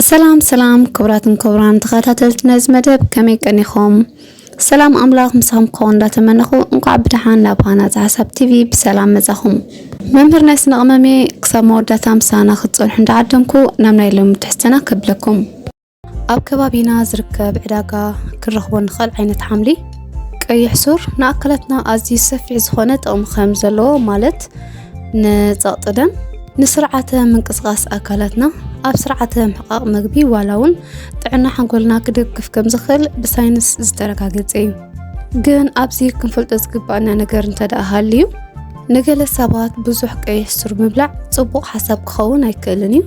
ሰላም ሰላም፣ ክቡራትን ክቡራን ተኸታተልቲ ነዚ መደብ፣ ከመይ ቀኒኹም? ሰላም ኣምላኽ ምሳኹም ክኸውን እንዳተመነኹ፣ እንኳዕ ብደሓን ናብ ሃናጺ ሓሳብ ቲቪ ብሰላም መጻኹም። መምህር ናይ ስነ ቅመሜ፣ ክሳብ መወዳእታ ምሳና ክትጸንሑ እንዳዓደምኩ ናብ ናይ ሎሚ ትሕዝቶና ከብለኩም። ኣብ ከባቢና ዝርከብ ዕዳጋ ክንረኽቦ ንኽእል ዓይነት ሓምሊ ቀይሕ ሱር ንኣካላትና ኣዝዩ ሰፊሕ ዝኾነ ጥቕሚ ከም ዘለዎ፣ ማለት ንጸቕጢ ደም፣ ንስርዓተ ምንቅስቓስ ኣካላትና፣ ኣብ ስርዓተ ምሕቃቕ መግቢ ዋላ እውን ጥዕና ሓንጎልና ክድግፍ ከም ዝኽእል ብሳይንስ ዝተረጋገጸ እዩ። ግን ኣብዚ ክንፈልጦ ዝግባኣና ነገር እንተ ደኣ ሃልዩ፣ ንገለ ሰባት ብዙሕ ቀይሕ ሱር ምብላዕ ጽቡቕ ሓሳብ ክኸውን ኣይክእልን እዩ።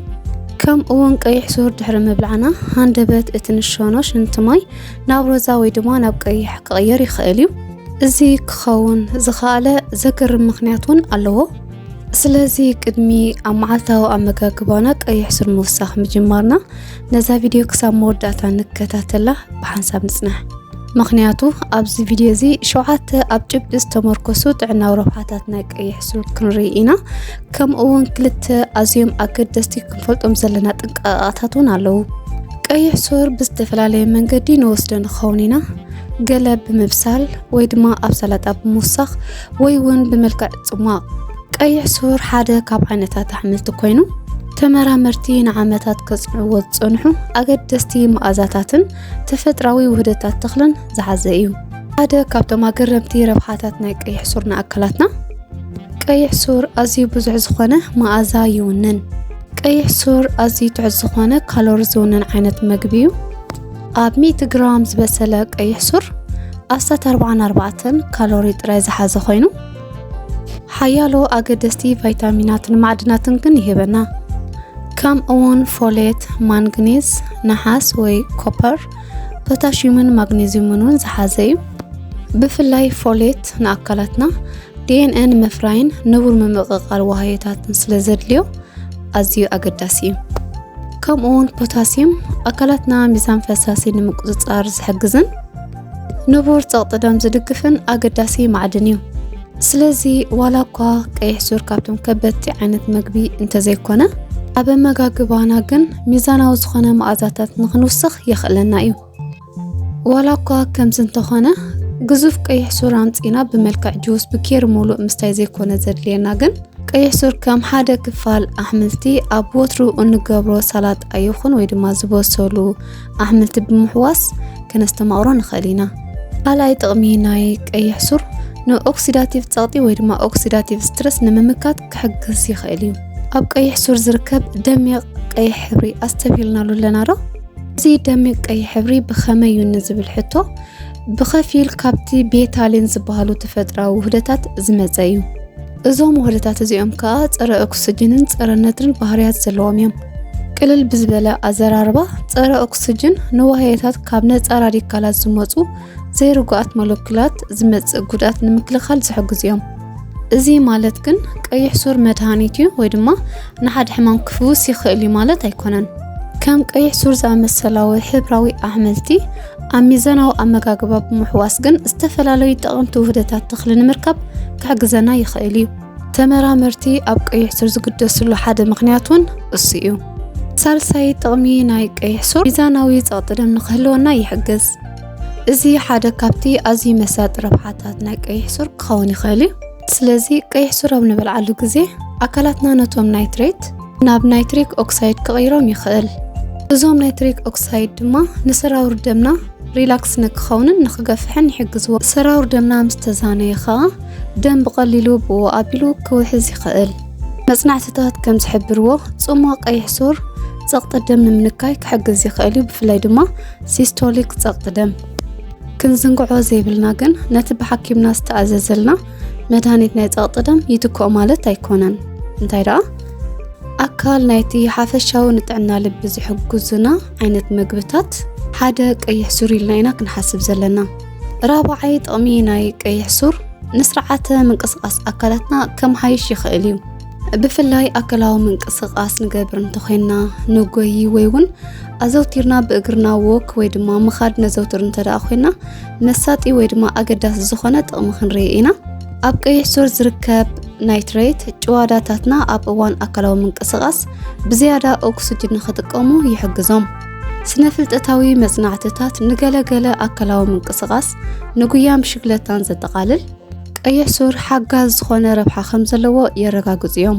ከምኡ እውን ቀይሕ ሱር ድሕሪ ምብላዕና ሃንደበት እቲ ንሸኖ ሽንቲ ማይ ናብ ሮዛ ወይ ድማ ናብ ቀይሕ ክቕየር ይኽእል እዩ። እዚ ክኸውን ዝኸኣለ ዘገርም ምኽንያት እውን ኣለዎ። ስለዚ ቅድሚ ኣብ መዓልታዊ ኣመጋግባና ቀይሕ ሱር ምውሳኽ ምጅማርና ነዛ ቪድዮ ክሳብ መወዳእታ ንከታተላ ብሓንሳብ ንጽናሕ። ምኽንያቱ ኣብዚ ቪድዮ እዚ ሸውዓተ ኣብ ጭብጢ ዝተመርኮሱ ጥዕናዊ ረብሓታት ናይ ቀይሕ ሱር ክንርኢ ኢና። ከምኡ እውን ክልተ ኣዝዮም ኣገደስቲ ክንፈልጦም ዘለና ጥንቃቐታት እውን ኣለዉ። ቀይሕ ሱር ብዝተፈላለየ መንገዲ ንወስዶ ንኸውን ኢና። ገለ ብምብሳል ወይ ድማ ኣብ ሰላጣ ብምውሳኽ ወይ እውን ብመልክዕ ጽሟቕ። ቀይሕ ሱር ሓደ ካብ ዓይነታት ኣሕምልቲ ኮይኑ፣ ተመራመርቲ ንዓመታት ከጽንዕዎ ዝጸንሑ ኣገደስቲ መኣዛታትን ተፈጥራዊ ውህደታት ተኽልን ዝሓዘ እዩ። ሓደ ካብቶም ኣገረምቲ ረብሓታት ናይ ቀይሕ ሱር ንኣካላትና፣ ቀይሕ ሱር ኣዝዩ ብዙሕ ዝኾነ መኣዛ ይውንን። ቀይሕ ሱር ኣዝዩ ትሑት ዝኾነ ካሎሪ ዝውንን ዓይነት መግቢ እዩ። ኣብ ሚእቲ ግራም ዝበሰለ ቀይሕ ሱር ኣስታት ኣርባዓን ኣርባዕተን ካሎሪ ጥራይ ዝሓዘ ኮይኑ፣ ሓያሎ ኣገደስቲ ቫይታሚናትን ማዕድናትን ግን ይህበና። ከም እውን ፎሌት፣ ማንግኔዝ፣ ነሓስ ወይ ኮፐር፣ ፖታሽዩምን ማግኔዝዩምን እውን ዝሓዘ እዩ። ብፍላይ ፎሌት ንኣካላትና ዲ ኤን ኤ ንምፍራይን ንቡር ምምቕቓል ዋህዮታትን ስለ ዘድልዮ ኣዝዩ ኣገዳሲ እዩ። ከምኡ እውን ፖታስዩም ኣካላትና ሚዛን ፈሳሲ ንምቁጽጻር ዝሕግዝን ንቡር ጸቕጢ ደም ዝድግፍን ኣገዳሲ ማዕድን እዩ። ስለዚ ዋላ እኳ ቀይሕ ሱር ካብቶም ከበድቲ ዓይነት መግቢ እንተዘይኮነ፣ ኣብ ኣመጋግባና ግን ሚዛናዊ ዝኾነ መኣዛታት ንኽንውስኽ የኽእለና እዩ። ዋላ እኳ ከምዚ እንተኾነ፣ ግዙፍ ቀይሕ ሱር ኣምጺና ብመልክዕ ጁስ ብኬሪ ምሉእ ምስታይ ዘይኮነ ዘድልየና፣ ግን ቀይሕ ሱር ከም ሓደ ክፋል ኣሕምልቲ ኣብ ወትሩ እንገብሮ ሰላጣ ይኹን ወይ ድማ ዝበሰሉ ኣሕምልቲ ብምሕዋስ ከነስተማቕሮ ንኽእል ኢና። ካልኣይ ጥቕሚ ናይ ቀይሕ ሱር ንኦክሲዳቲቭ ጸቕጢ ወይ ድማ ኦክሲዳቲቭ ስትረስ ንምምካት ክሕግዝ ይኽእል እዩ። ኣብ ቀይሕ ሱር ዝርከብ ደሚቕ ቀይሕ ሕብሪ ኣስተብሂልናሉ ኣለና ዶ? እዚ ደሚቕ ቀይሕ ሕብሪ ብኸመይ እዩ ንዝብል ሕቶ፣ ብኸፊል ካብቲ ቤታሊን ዝበሃሉ ተፈጥራዊ ውህደታት ዝመጸ እዩ። እዞም ውህደታት እዚኦም ከኣ ጸረ ኦክስጅንን ጸረ ነትርን ባህርያት ዘለዎም እዮም። ቅልል ብዝበለ ኣዘራርባ፣ ጸረ ኦክስጅን ንዋህዮታት ካብ ነጻ ራዲካላት ዝመጹ ዘይርጉኣት ሞለኪላት ዝመጽእ ጉድኣት ንምክልኻል ዝሕግዙ እዮም። እዚ ማለት ግን ቀይሕ ሱር መድሃኒት እዩ ወይ ድማ ንሓደ ሕማም ክፍውስ ይኽእል እዩ ማለት ኣይኮነን። ከም ቀይሕ ሱር ዝኣመሰላዊ ሕብራዊ ኣሕምልቲ ኣብ ሚዛናዊ ኣመጋግባ ብምሕዋስ ግን ዝተፈላለዩ ጠቐምቲ ውህደታት ተኽሊ ንምርካብ ክሕግዘና ይኽእል እዩ። ተመራመርቲ ኣብ ቀይሕ ሱር ዝግደስሉ ሓደ ምኽንያት እውን እሱ እዩ። ሳልሳይ ጥቕሚ ናይ ቀይሕ ሱር ሚዛናዊ ጸቕጢ ደም ንኽህልወና ይሕግዝ። እዚ ሓደ ካብቲ ኣዝዩ መሳጢ ረብሓታት ናይ ቀይሕ ሱር ክኸውን ይኽእል እዩ። ስለዚ ቀይሕ ሱር ኣብ ንበልዓሉ ግዜ ኣካላትና ነቶም ናይትሬት ናብ ናይትሪክ ኦክሳይድ ክቕይሮም ይኽእል። እዞም ናይትሪክ ኦክሳይድ ድማ ንሰራውር ደምና ሪላክስ ንክኸውንን ንክገፍሕን ይሕግዝዎ። ሰራውር ደምና ምስ ተዛነየ ኸኣ ደም ብቐሊሉ ብኡ ኣቢሉ ክውሕዝ ይኽእል። መጽናዕትታት ከም ዝሕብርዎ ጽሟቕ ቀይሕ ሱር ጸቕጢ ደም ንምንካይ ክሕግዝ ይኽእል እዩ፣ ብፍላይ ድማ ሲስቶሊክ ጸቕጢ ደም። ክንዝንግዖ ዘይብልና ግን ነቲ ብሓኪምና ዝተኣዘዘልና መድሃኒት ናይ ጸቕጢ ደም ይትክኦ ማለት ኣይኮነን። እንታይ ደኣ? ኣካል ናይቲ ሓፈሻዊ ንጥዕና ልቢ ዝሕግዙና ዓይነት መግብታት ሓደ ቀይሕ ሱር ኢልና ኢና ክንሓስብ ዘለና። ራብዓይ ጥቕሚ ናይ ቀይሕ ሱር ንስርዓተ ምንቅስቓስ ኣካላትና ከመሓይሽ ይኽእል እዩ። ብፍላይ ኣካላዊ ምንቅስቓስ ንገብር እንተኾይንና፣ ንጎዪ ወይ እውን ኣዘውቲርና ብእግርና ዎክ ወይ ድማ ምኻድ ነዘውትር እንተ ደኣ ኮይንና፣ መሳጢ ወይ ድማ ኣገዳሲ ዝኾነ ጥቕሚ ክንርኢ ኢና። ኣብ ቀይሕ ሱር ዝርከብ ናይትሬት ጭዋዳታትና ኣብ እዋን ኣካላዊ ምንቅስቓስ ብዝያዳ ኦክስጅን ንኽጥቀሙ ይሕግዞም። ስነ ፍልጠታዊ መጽናዕትታት ንገለገለ ኣካላዊ ምንቅስቓስ ንጉያን ብሽግለታን ዘጠቓልል ቀይሕ ሱር ሓጋዝ ዝኾነ ረብሓ ከም ዘለዎ የረጋግጹ እዮም።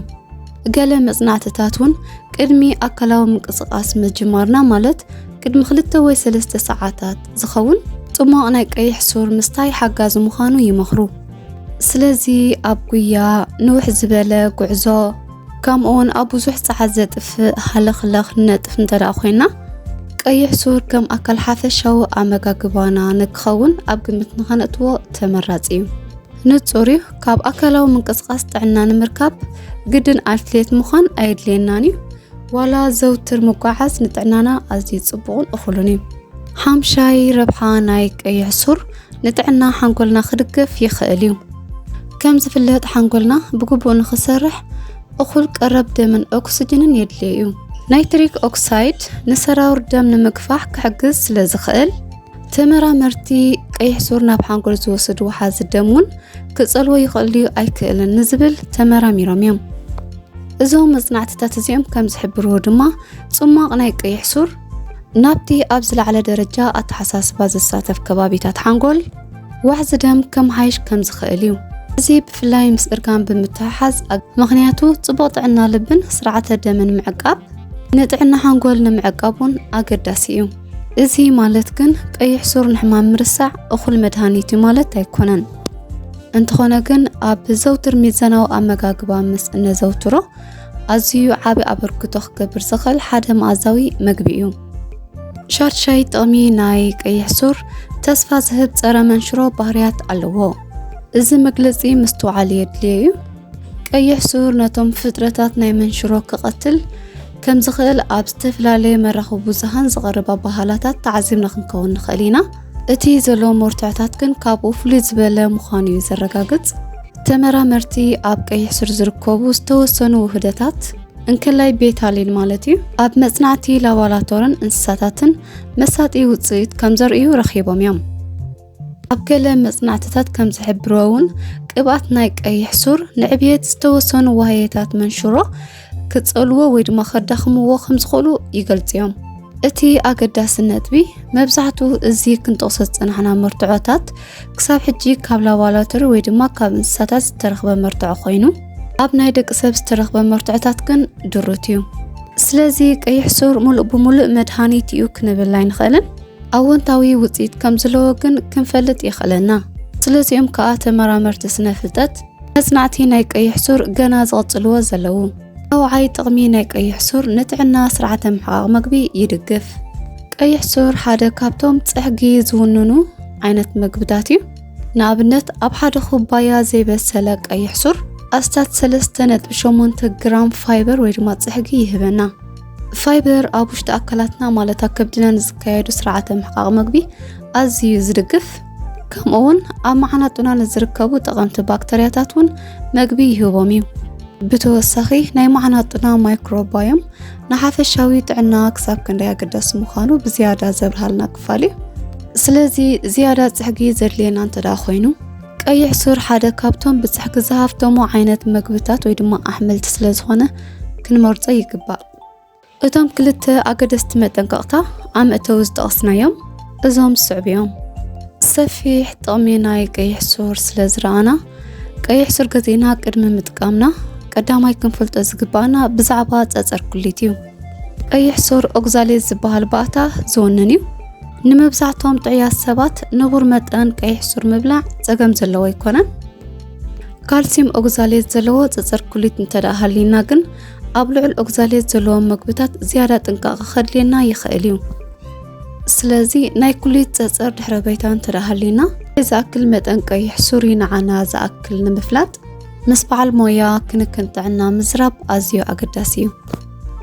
ገለ መጽናዕትታት እውን ቅድሚ ኣካላዊ ምንቅስቓስ ምጅማርና፣ ማለት ቅድሚ ክልተ ወይ ሰለስተ ሰዓታት ዝኸውን ጽሟቕ ናይ ቀይሕ ሱር ምስታይ ሓጋዚ ምዃኑ ይመኽሩ። ስለዚ ኣብ ጉያ፣ ንውሕ ዝበለ ጉዕዞ፣ ከምኡውን ኣብ ብዙሕ ጸዓት ዘጥፍእ ሃለኽለኽ ንነጥፍ እንተ ደኣ ኮይና፣ ቀይሕ ሱር ከም ኣካል ሓፈሻዊ ኣመጋግባና ንክኸውን ኣብ ግምት ንኸነእትዎ ተመራጺ እዩ። ንጹር እዩ፣ ካብ ኣካላዊ ምንቅስቓስ ጥዕና ንምርካብ ግድን ኣትሌት ምዃን ኣየድልየናን እዩ። ዋላ ዘውትር ምጓዓዝ ንጥዕናና ኣዝዩ ጽቡቕን እኹልን እዩ። ሓምሻይ ረብሓ ናይ ቀይሕ ሱር ንጥዕና ሓንጎልና ክድግፍ ይኽእል እዩ። ከም ዝፍለጥ ሓንጎልና ብግቡእ ንኽሰርሕ እኹል ቀረብ ደምን ኦክስጅንን የድልዮ እዩ። ናይትሪክ ኦክሳይድ ንሰራውር ደም ንምግፋሕ ክሕግዝ ስለ ዝኽእል፣ ተመራመርቲ ቀይሕ ሱር ናብ ሓንጎል ዝወስድ ወሓዚ ደም እውን ክጸልዎ ይኽእል ድዩ ኣይክእልን ንዝብል ተመራሚሮም እዮም። እዞም መጽናዕትታት እዚኦም ከም ዝሕብርዎ ድማ፣ ጽሟቕ ናይ ቀይሕ ሱር ናብቲ ኣብ ዝለዓለ ደረጃ ኣተሓሳስባ ዘሳተፍ ከባቢታት ሓንጎል ዋሕዚ ደም ከመሓይሽ ከም ዝኽእል እዩ። እዚ ብፍላይ ምስ እርጋን ብምትሕሓዝ፣ ኣግ-፣ ምኽንያቱ ጽቡቕ ጥዕና ልብን ስርዓተ ደምን ምዕቃብ ንጥዕና ሓንጎል ንምዕቃብ እውን ኣገዳሲ እዩ። እዚ ማለት ግን ቀይሕ ሱር ንሕማም ምርሳዕ እኹል መድሃኒት እዩ ማለት ኣይኮነን። እንተኾነ ግን ኣብ ዘውትር ሚዛናዊ ኣመጋግባ ምስ እነዘውትሮ ኣዝዩ ዓቢ ኣበርክቶ ክገብር ዝኽእል ሓደ መኣዛዊ መግቢ እዩ። ሻድሻይ ጥቕሚ ናይ ቀይሕ ሱር ተስፋ ዝህብ ጸረ መንሽሮ ባህርያት ኣለዎ። እዚ መግለጺ ምስትውዓል የድልዮ እዩ። ቀይሕ ሱር ነቶም ፍጥረታት ናይ መንሽሮ ክቐትል ከም ዝኽእል ኣብ ዝተፈላለየ መራኸቢ ብዙሃን ዝቐርብ ኣባሃላታት ተዓዚብና ክንከውን ንኽእል ኢና። እቲ ዘሎ መርትዖታት ግን ካብኡ ፍሉይ ዝበለ ምዃኑ እዩ ዘረጋግጽ። ተመራመርቲ ኣብ ቀይሕ ሱር ዝርከቡ ዝተወሰኑ ውህደታት፣ እንከላይ ቤታሊን ማለት እዩ፣ ኣብ መጽናዕቲ ላቦራቶርን እንስሳታትን መሳጢ ውጽኢት ከም ዘርእዩ ረኺቦም እዮም። ኣብ ገለ መጽናዕትታት ከም ዝሕብርዎ እውን፣ ቅብኣት ናይ ቀይሕ ሱር ንዕብየት ዝተወሰኑ ዋህየታት መንሽሮ ክጸልዎ ወይ ድማ ከዳኽምዎ ከም ዝኽእሉ ይገልጹ እዮም። እቲ ኣገዳሲ ነጥቢ፣ መብዛሕትኡ እዚ ክንጠቕሶ ዝጸናሕና መርትዖታት ክሳብ ሕጂ ካብ ላቦራቶሪ ወይ ድማ ካብ እንስሳታት ዝተረኽበ መርትዖ ኮይኑ፣ ኣብ ናይ ደቂ ሰብ ዝተረኽበ መርትዖታት ግን ድሩት እዩ። ስለዚ ቀይሕ ሱር ሙሉእ ብሙሉእ መድሃኒት እዩ ክንብል ኣይንኽእልን። ኣወንታዊ ውጽኢት ከም ዘለዎ ግን ክንፈልጥ የኽእለና። ስለዚኦም ከኣ ተመራመርቲ ስነ ፍልጠት መጽናዕቲ ናይ ቀይሕ ሱር ገና ዝቕጽልዎ ዘለዉ። ራብዓይ ጥቕሚ ናይ ቀይሕ ሱር ንጥዕና ስርዓተ ምሕቃቕ መግቢ ይድግፍ። ቀይሕ ሱር ሓደ ካብቶም ጽሕጊ ዝውንኑ ዓይነት መግብታት እዩ። ንኣብነት፣ ኣብ ሓደ ኩባያ ዘይበሰለ ቀይሕ ሱር ኣስታት ሰለስተ ነጥቢ ሸሞንተ ግራም ፋይበር ወይ ድማ ጽሕጊ ይህበና። ፋይበር ኣብ ውሽጢ ኣካላትና፣ ማለት ኣብ ከብድና ንዝካየዱ ስርዓተ ምሕቃቕ መግቢ ኣዝዩ እዩ ዝድግፍ። ከምኡ እውን ኣብ መዓናጡና ንዝርከቡ ጠቐምቲ ባክተርያታት እውን መግቢ ይህቦም እዩ። ብተወሳኺ፣ ናይ መዓናጡና ማይክሮባዮም ንሓፈሻዊ ጥዕና ክሳብ ክንደይ ኣገዳሲ ምዃኑ ብዝያዳ ዘብርሃልና ክፋል እዩ። ስለዚ፣ ዝያዳ ጽሕጊ ዘድልየና እንተ ደኣ ኮይኑ፣ ቀይሕ ሱር ሓደ ካብቶም ብጽሕጊ ዝሃፍተሙ ዓይነት መግብታት ወይ ድማ ኣሕምልቲ ስለ ዝኾነ፣ ክንመርጾ ይግባእ። እቶም ክልተ ኣገደስቲ መጠንቀቕታ ኣብ መእተዊ ዝጠቐስናዮም እዞም ዝስዕቡ እዮም። ሰፊሕ ጥቕሚ ናይ ቀይሕ ሱር ስለ ዝረኣና፣ ቀይሕ ሱር ገዚእና ቅድሚ ምጥቃምና፣ ቀዳማይ ክንፈልጦ ዝግባኣና ብዛዕባ ጸጸር ኩሊት እዩ። ቀይሕ ሱር ኦግዛሌት ዝበሃል ባእታ ዝውንን እዩ። ንመብዛሕትኦም ጥዑያት ሰባት ንቡር መጠን ቀይሕ ሱር ምብላዕ ጸገም ዘለዎ ኣይኮነን። ካልሲየም ኦግዛሌት ዘለዎ ጸጸር ኩሊት እንተ ደኣ ሃልዩና ግን፣ ኣብ ልዑል ኦግዛሌት ዘለዎም መግብታት ዝያዳ ጥንቃቐ ከድልየና ይኽእል እዩ። ስለዚ፣ ናይ ኩሊት ጸጸር ድሕረ ባይታ እንተ ደኣ ሃልዩና፣ ዝኣክል መጠን ቀይሕ ሱር ይንዓና ዝኣክል ንምፍላጥ፣ ምስ በዓል ሞያ ክንክን ጥዕና ምዝራብ ኣዝዩ ኣገዳሲ እዩ።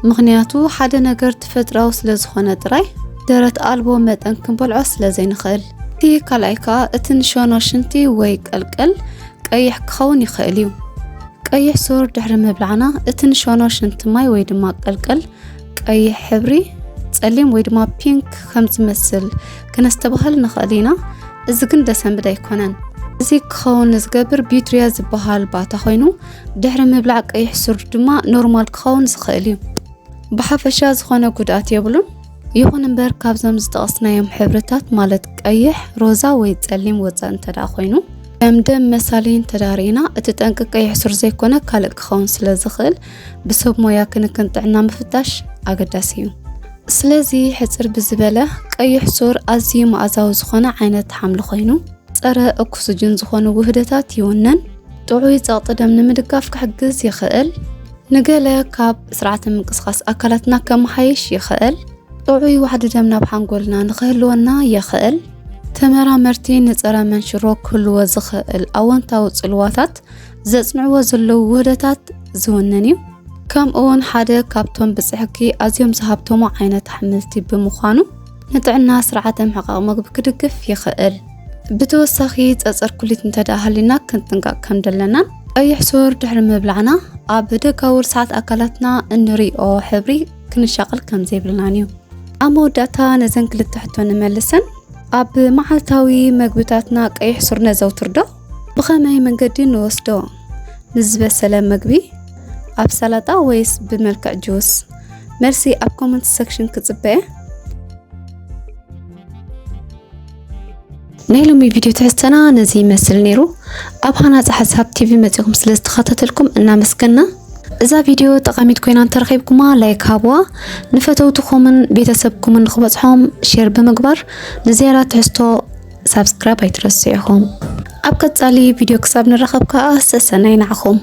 ምኽንያቱ፣ ሓደ ነገር ተፈጥሮኣዊ ስለ ዝኾነ ጥራይ፣ ደረት ኣልቦ መጠን ክንበልዖ ስለ ዘይንኽእል። እቲ ካልኣይ ከኣ፣ እቲ ንሸኖ ሽንቲ ወይ ቀልቀል ቀይሕ ክኸውን ይኽእል እዩ። ቀይሕ ሱር ድሕሪ ምብላዕና፣ እቲ ንሸኖ ሽንቲ ማይ ወይ ድማ ቀልቀል ቀይሕ ሕብሪ፣ ጸሊም ወይ ድማ ፒንክ ከም ዝመስል ክነስተብህል ንኽእል ኢና። እዚ ግን ደሰንብድ ኣይኮነን። እዚ ክኸውን ዝገብር ቢዩትሪያ ዝበሃል ባታ ኮይኑ፣ ድሕሪ ምብላዕ ቀይሕ ሱር ድማ ኖርማል ክኸውን ዝኽእል እዩ። ብሓፈሻ ዝኾነ ጉድኣት የብሉን። ይኹን እምበር ካብዞም ዝጠቐስናዮም ሕብርታት ማለት ቀይሕ፣ ሮዛ ወይ ጸሊም ወጻእ እንተ ደኣ ኮይኑ፣ ከም ደም መሳሊ እንተ ደኣ ርኢና፣ እቲ ጠንቂ ቀይሕ ሱር ዘይኮነ ካልእ ክኸውን ስለ ዝኽእል ብሰብ ሞያ ክንክን ጥዕና ምፍታሽ ኣገዳሲ እዩ። ስለዚ ሕጽር ብዝበለ ቀይሕ ሱር ኣዝዩ መኣዛዊ ዝኾነ ዓይነት ሓምሊ ኮይኑ፣ ጸረ ኦክስጅን ዝኾኑ ውህደታት ይውንን። ጥዑይ ጸቕጢ ደም ንምድጋፍ ክሕግዝ ይኽእል። ንገለ ካብ ስርዓተ ምንቅስቓስ ኣካላትና ከመሓይሽ ይኽእል። ጥዑይ ዋሕዲ ደም ናብ ሓንጎልና ንኽህልወና የኽእል። ተመራመርቲ ንጸረ መንሽሮ ክህልዎ ዝኽእል ኣወንታዊ ጽልዋታት ዘጽንዕዎ ዘለዉ ውህደታት ዝውንን እዩ። ከምኡውን ሓደ ካብቶም ብጽሕጊ ኣዝዮም ዝሃብተሙ ዓይነት ኣሕምልቲ ብምዃኑ ንጥዕና ስርዓተ ምሕቃቕ መግቢ ክድግፍ ይኽእል። ብተወሳኺ ጸጸር ኩሊት እንተ ደኣ ሃሊና ክንጥንቀቕ ከም ደለናን ቀይሕ ሱር ድሕሪ ምብላዕና ኣብ ደጋዊ ርስሓት ኣካላትና እንሪኦ ሕብሪ ክንሻቐል ከም ዘይብልናን እዩ። ኣብ መወዳእታ ነዘን ክልተ ሕቶ ንመልሰን። ኣብ መዓልታዊ መግብታትና ቀይሕ ሱር ነዘውትር ዶ? ብኸመይ መንገዲ ንወስዶ? ምስ ዝበሰለ መግቢ፣ ኣብ ሰላጣ ወይስ ብመልክዕ ጁስ? መልሲ ኣብ ኮመንት ሰክሽን ክጽበየ። ናይ ሎሚ ቪድዮ ትሕዝተና ነዚ ይመስል ነይሩ። ኣብ ሃናጺ ሓሳብ ቲቪ መጺኹም ስለ ዝተኸታተልኩም እናመስገና። እዛ ቪድዮ ጠቓሚት ኮይና እንተረኺብኩማ ላይክ ሃብዋ፣ ንፈተውትኹምን ቤተሰብኩምን ንኽበጽሖም ሼር ብምግባር ንዝያዳ ትሕዝቶ ሳብስክራይብ ኣይትረስዑ ኢኹም። ኣብ ቀጻሊ ቪድዮ ክሳብ ንራኸብ ከኣ ሰሰናይ ንዓኹም።